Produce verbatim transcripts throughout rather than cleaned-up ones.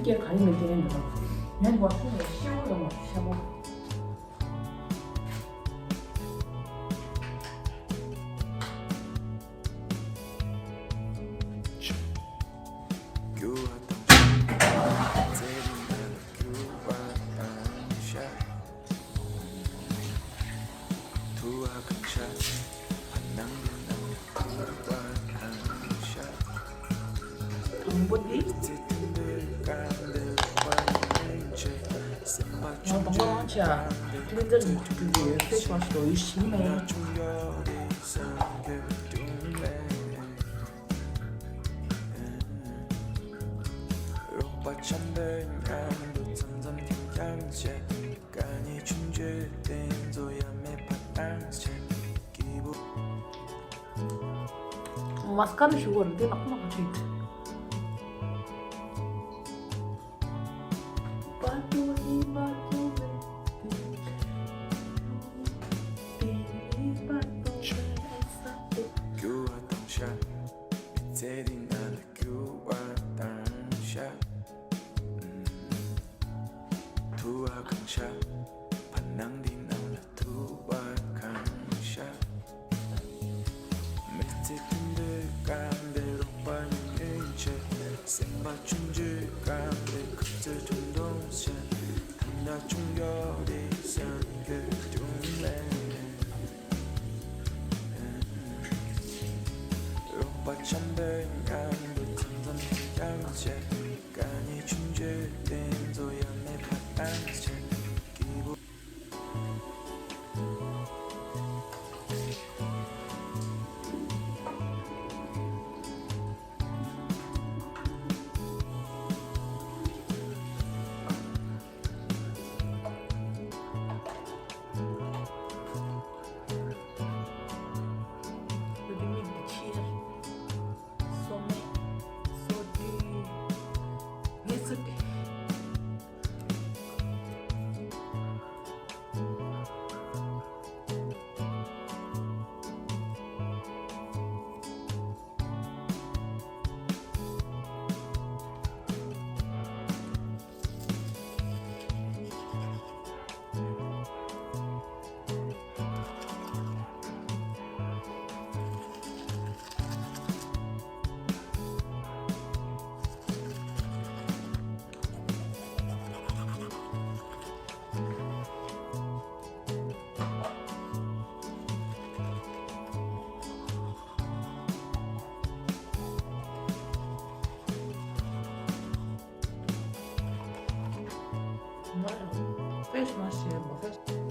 སྐད་ག་ཡིན་མིན་བལྟས་ནས་འདུག་ངས་འདུག་བ་ཐུག་ནས་ཤེ་བོ་ཡོང་བ་ཤེ་བོ། དང་པོ་འདི། ང་དང་པོ་རང་ཆ་ཀླིན་ཛར་ནས་བྲིས་ཀྱི་ཡོད། ཕེ་ཤི་ཝ་ཤི་དོ་ཡིས་ཤི་མེད། མཱ་སི་ཀ་ར་བཞུགས་པ་རེད་དེ་ལག་པ་ལག་པ་བྲིས། ཕེ་ཤི་ཝ་ཤི་བྱས་པ་ཕེ་ཤི།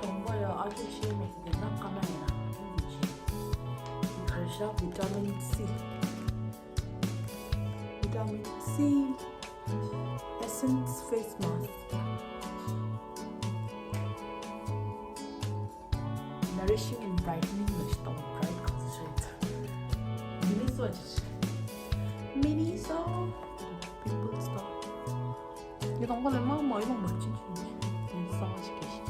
དང་པོ་ཡང་ཨ་ཅོ་ཤེས་མེད་ཀྱི་ན་ཀ་མ་ཡིན་ན་ཁྱོད་ཀྱིས་བྱེད། གར་ཤ་བི་ཏ་མིན་སི། བི་ཏ་མིན་སི། Essence face mask. Nourishing and brightening ལ་ཞིག་དང་bright concentrate. མི་ནི་སོ་ཅི་ཞིག་མི་ནི་སོ། Pimple stop. ཡི་དང་པོ་ལས་མ་མ་ཡི་དང་མ་ཅི་ཅི་ཅི་ས་བ་ཞིག་གི་ཞིག་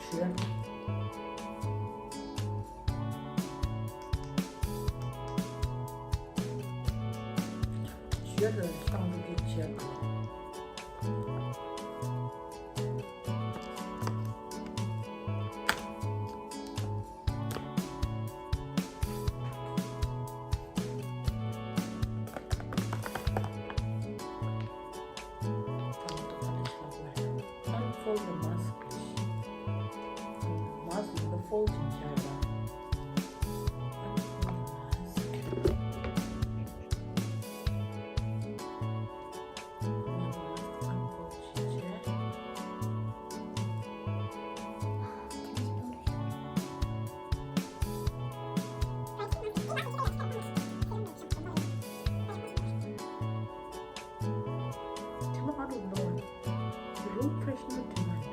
ཞུ་ཡ་ཞུ་ཡ་ལ་བཏང་འགྲོ་གི་བྱས། Unfold the mask. Mask in the folding chair. Unfold the mask. Unfold the chair. ཐེངས་མ་ཨ་རུ་ནོར། རུམ་ཕེ་རེ་ཤི་ནར་ཐེངས་མ་ཡིན།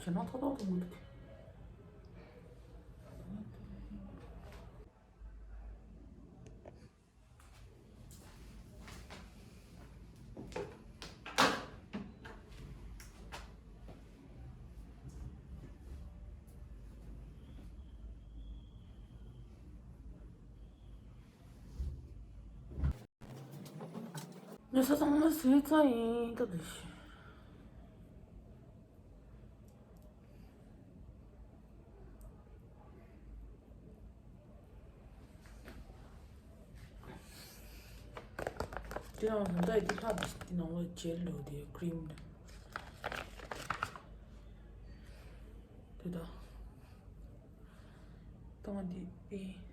ཁྱེད་རང་ཐོག་ཐོག་ཏུ་མི་འདུག་ཉལ་ས་ཚང་མ་ཟས་ཚར་ཡིན་ད་དུ་ཤི། དེ་ཡང་ད་ལྟ་ཡི་དེ་ལྷག་དེ་ནང་ལོགས་ཇེལ་ལོ་དེ་ཀྲིམ་དེ་ད་ད་ང་འདི་ཨེ།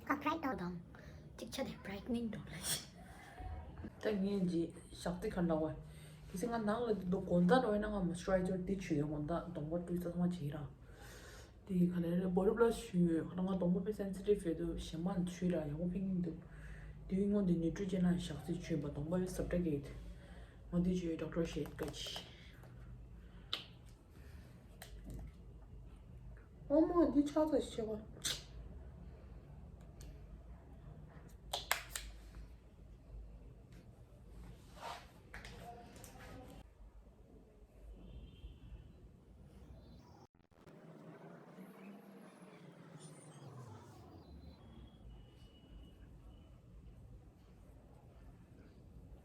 ཁ་བྲའི་ཊོ་དང་གཅིག་ཆ་དེ་བྲའི་ཊ་ནིང་འགྲོ་ལ་ཤི། ད་ངས་ཇི་ཞག་ཏི་ཁ་འདྲ་བ། གལ་སྲིད་ང་ནང་ལ་འདུག་དགོང་དག་འགྲོ་ཡིན་ན་ང་མོ་སི་ཅུ་རའི་ཛར་འདི་བྱུས་ཡོད་དགོང་དག་གདོང་པ་བཀྲུས་ཚར་ཚང་མ་བྱས་ར། དེ་ག་ལེར་བོ་ཌི་བྷ་ལ་ཤི་ཤི་ཡོད་ཁ་ན་ང་གདོང་པ་དཔེ་སེན་སི་ཊིབ་ཡོད་དུ་ཞེ་མ་བྱུས་ར་ཡག་པོ་ཕིག་ཡིན་འདུག་དེའི་སྔོན་དེ་ནིའུ་ཊི་རོ་ཇེན་ལ་ཞག་ཏི་བྱུས་པ་གདོང་པ་བས་སབ་ཊ་གེ་ཡིད། ང་འདི་བྱུས་ཡོད་ཌོག་ཊར་ཤེད་ག་ཅི། ཨོ་མ་འདི་ཆགས་ཚར་ཤེས་པ།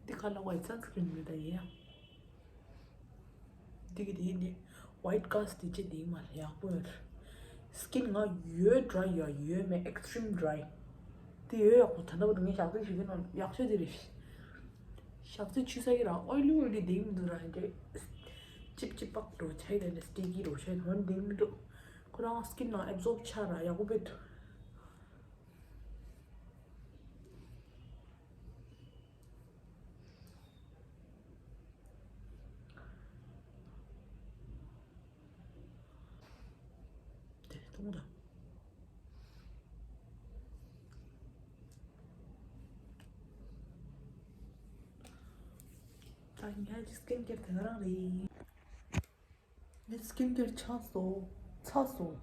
འདི་ཁ་ལ་ཝའི་ཊི་སན་སི་ཀི་རིན་མེད་ད་ཡིན་ཡ། འདི་གི་དེ་ནི་ཝའི་ཊི་ཀ་སི་ཊི་དེ་ཅི་དེ་མ་ཡག་པོ་ཡོད། སི་ཀིན་ང་ཡོད་ཌ་རའི་ཡོད་ཡོད་མེད་ཨེག་སི་ཊི་རིམ་ཌ་རའི། དེ་ཡོད་ཡག་པོ་ད་ལྟ་བར་དུ་ངས་ཞག་ཚི་ཞིག་གི་ནང་ཡག་ཤོས་དེ་རེད། ཞག་ཚི་ཆུ་ས་གི་ར་ཨོ་ལི་ཨོ་ལི་དེ་མི་འདུག་ར་འདྲེ། ཅིབ་ཅིབ་པག་འགྲོ་ཆ་ཡི་དེ་འདྲ་སི་ཊི་ཀི་འགྲོ་ཆ་ཡི་དོན་དེ་མི་འདུག་ཁོ་རང་སི་ཀིན་ནང་ཨེབ་ཛོབ་ཆ་ར་ཡག་པོ་བེད། དེ་གཏོང་དང་། ད་ངས་སི་ཀིན་ཀེར་དེ་ག་རང་རེད། ངས་སི་ཀིན་ཀེར་ཆགས་སོང་། ཚར་སོང་།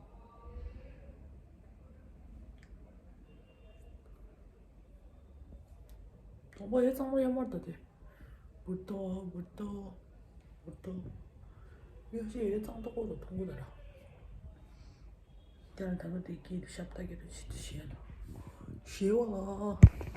དང་པོ་ཡོད་ཚང་མ་ཡོད་མ་རེད་ད་དེ། འུར་ཏོ་འུར་ཏོ་འུར་ཏོ། ཡོད་ཤེས་ཡོད་ཚང་ཏོག་ཏོག་མཐོང་གི་ད་ར། དེ་ལ་ད་ལོ་དེ་སྐྱིད་ཤབ་ད་གི་རུ་ཆི་དུ་ཤེས་ལ། ཤེས་བ་ལ།